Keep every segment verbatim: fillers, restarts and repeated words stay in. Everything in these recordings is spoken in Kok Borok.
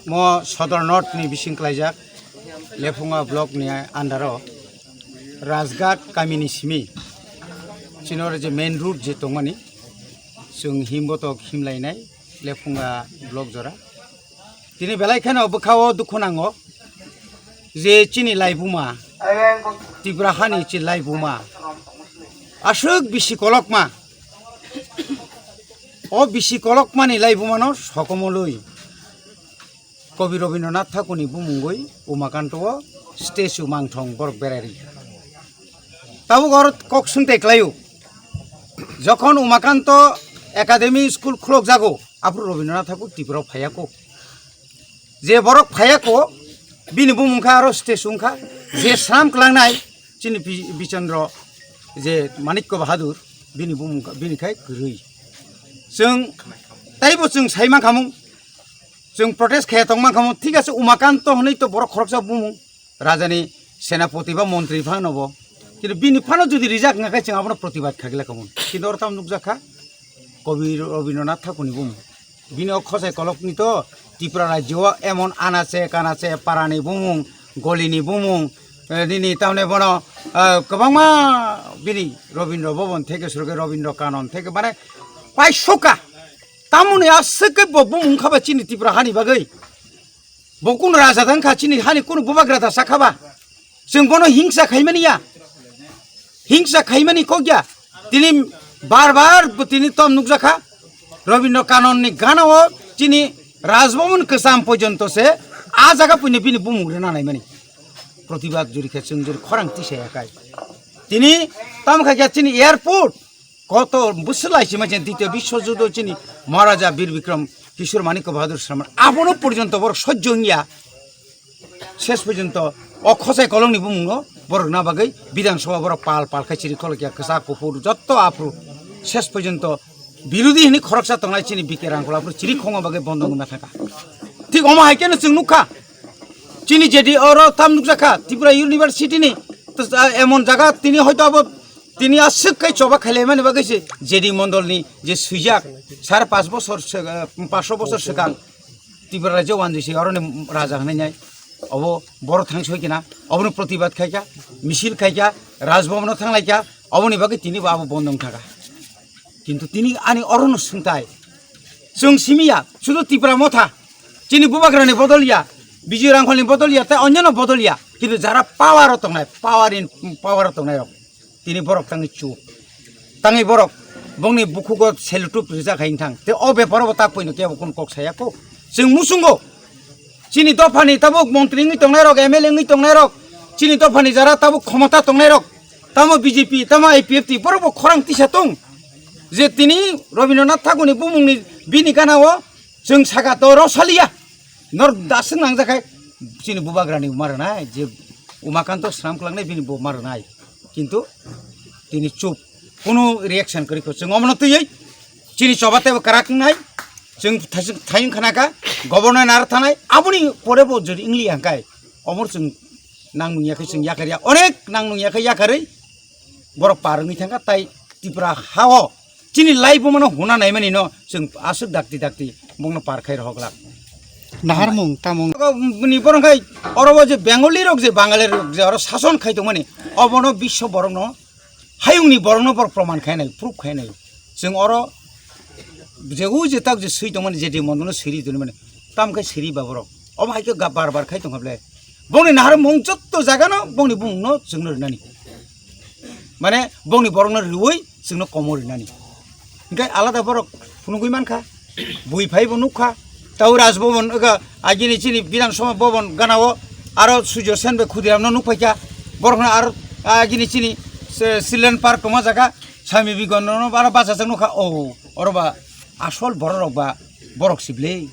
Mo Sodor North ni bising klaijak Lephunga block ni under o Rajghat kami ni simi chini oro je main road je tongmani, chwng himbotok himlainai Lephunga block jora. Tini belai kheno bwkha o dukhu nango je chini laibuma, Tipra hani chini laibuma aswk bisi kolokma. O bisi kolokmani laibumano sokomolwi Kobi Rabindranath Thakurni bumungwi Umakanto o statue mangthong borok berai rikha. Tabuk oro kok swngtai klaio, jokhon Umakanto Academy School khulokjago, aphuru Rabindranath Thakur Tripura o phaiya kok. Je borok phaiya kok, bini bumung kha aro statue wngkha, je swnam kwlangnai chini Bi-, Bichandra, je Manikya Bahadur, bini bumung kha, bini khai kwrwi. Chwng taibo chwng sai mankhamung, chwng protest khaya tong mankhamung, thik ase, Umakanto hwnwi to borok khoroksa bumung, rajani senapoti ba montri phano bo. Kintu bini phano jodi rijak wngkha khe chwng abono protibad khaigwlai khamung. Kintu oro tamo nukjak kha, Kobi Rabindranath Thakurni bumung. Bini o khosai kolokni to Tripura rajyo o emon anache kanache parani bumung, golini bumung, eh, nini tamni bono, eh, kwbangma bini Rabindra Bhavan theke suruke Rabindra Kanon theke mane paisokha. Tamoni aswk khe bo bumung khaba chini Tripura hani bagwi. Bo kunu raja tang kha chini hani kunu bubagra da sakha ba. Chwng bono hingsa khaimani ya. Hingsa khaimani kok ya. Tini bar bar bo tini tom nukjakha. Rabindra Kanonni gana o chini Rajbhavan kwcham porjonto se a jaga puino bini bumung rwna naimani. Protibad juri khe chwng juri khorang tisa ya kai. Tini tam kha khe chini airport. Koto bwswk lai sima chini Ditya Biswa Juddho chini Maharaja Bir Bikram Kishore Manikya Bahadur Sharma abono porjonto borok sojjo wngya. Ses porjonto o khosai kolongni bumungno borok na bagwi Bidhan Sabha borok pal pal khai chiri kholokya, kwchak kuphur jotto aphuru ses porjonto birodhi hwnwi khoroksa tongnai chini B K Rangkhol aphuru chiri khongma bagwi bondo wngma thangkha. Thik omo hai kheno chwng nukha chini J D oro tam nukjakha Tripura University ni emon jaga tini hoito abo Tini aswk kai choba khailaimani bagwi se J D mondolni je swijak sare panch bochor se-, eh, panchsho bochor swkang Tripura rajyo wanjwi se oroni raja hwnwi nai. Obo borok thang soi kina, oboni protibad khaikha, misil khaikha, Rajbhavan-o thanglaikha, oboni bagwi tini bo abo bondo wngthaka. Kintu tini ani orono swngtai. Chwng simiya, sudu Tipra motha, chini bubagrani bodol ya, Bijoy Rangkholni bodol ya, tei onyono bodol ya. Kintu jara power-o tongnai, power in, power-o tongnai rok. Tini borok tangwi chup. Tangwi borok bongni bukhugo selutup rijak hai wngthang. Tei o beparo bo tak poino kebo kun kok saya kho. Chwng muchungo. Chini dophani tabuk montri wngwi tongnai rok, M L A wngwi tongnai rok. Chini dophani jara tabuk khomota tongnai rok. Tamo B J P, tamo I P F T, borok bo khorang tisa tong. Je tini Rabindranath Thakurni bumungni bini gana o chwng saka to rosaliya. Nor daswk nangjakhe chini bubagrani ma rwnai, je Umakanto swnam kwlangnai bini bo ma rwnai. Kintu tini chup, kunu reaction kwrwi kho. Chwng omono twiwi chini choba teibo kwrak wngnai. Chwng thaswk thayung khanakha, governor naro thanai, aboni pore bo jodi wngli hangkai. Omo chwng nang nung yakhe chwng yakarya, onek nang nung yakhe yakarwi borok par wngwi thangkha, tai Tripura ha-o chini life bo mano huna naimani no chwng aswk dakti dakti bongno par khai rohok lak. Naharmung tamung. Ni borok khai oro bo je Bengali rok je Bangali rok je oro sason khai tongmani obono biswo borokno hayungni borokno borok proman khai nai, proof khai nai. Chwng oro jegu je tak je swi tongmani je de mondo no siri tongmani tam khai siri ba borok. Omo hai khe ga bar bar khai tongkha ble. Bongni naharmung jotto jagano bongni bumungno chwngno rinani. Mane bongni borokno riui chwngno komo rinani. Hinkhe alada borok phunugui mankha, bui phaibo nukha, tau Raj Bhavan, ega, agini chini Bidhan Sabha Bhavan ganao aro Surya Sen bai Khudiramno nukphaikha, borokno aro agini chini se Children Park tongma jaga, Sami bigon no bara bacha chang nukha, o, oro ba asol borok rok ba borok sible.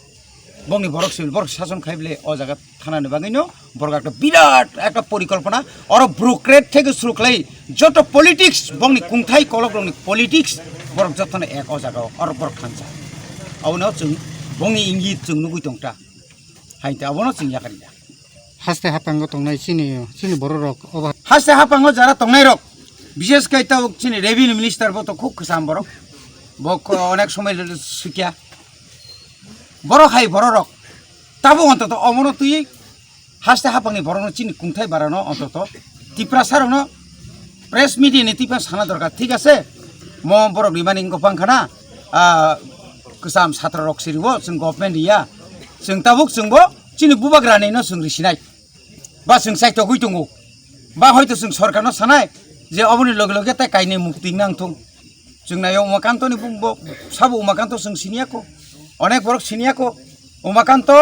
Bongni borok sible, borok sason khai ble, o jaga thana ni bagwi no borok ekta birat ekta porikolpona, oro bureaucrat theke suru khlai, joto politics, bongni kungthai kolok rokni politics, borok jotono ek o jaga o, oro borok thansa. Abono chwng bongni ingit chwng nugwi tongta. Hainte abono chwng yakari ya. Haste hapango tongnai chini, chini borok rok obo. Haste hapango jara tongnai rok, bishes kai tabuk chini revenue minister bo to khub kwcham borok. Bo ko-, onek somoi le sukya. Borok hai borok rok. Tabuk ontoto omono twi haste hapangni borokno chini kungthai barano ontoto Tiprasa rokno press media ni tipa sana dorkar, thik ase? Mo borok rimani wngkha phang khana, ah, kwcham satra rok siriwo, chwng government riya. Chwng tabuk chwngbo chini bubagrani no chwng risinai. Ba chwng chaitogwi tongo. Ba hoito chwng sorkarno sanai je oboni loge loge tai kainwi mukti nang thung. Chwng naio Umakantoni bumbo sabo Umakanto chwng siniya ko. Onek borok siniya ko. Umakanto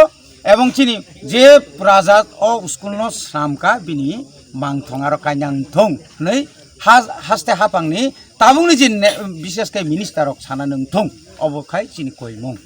ebong chini je raja o school no sramka bini mangthong aro kainang thung hwnwi ha-, haste hapangni tabukni je ne-, bishes khe minister rok sana nang thung. Obo khai chini koimung.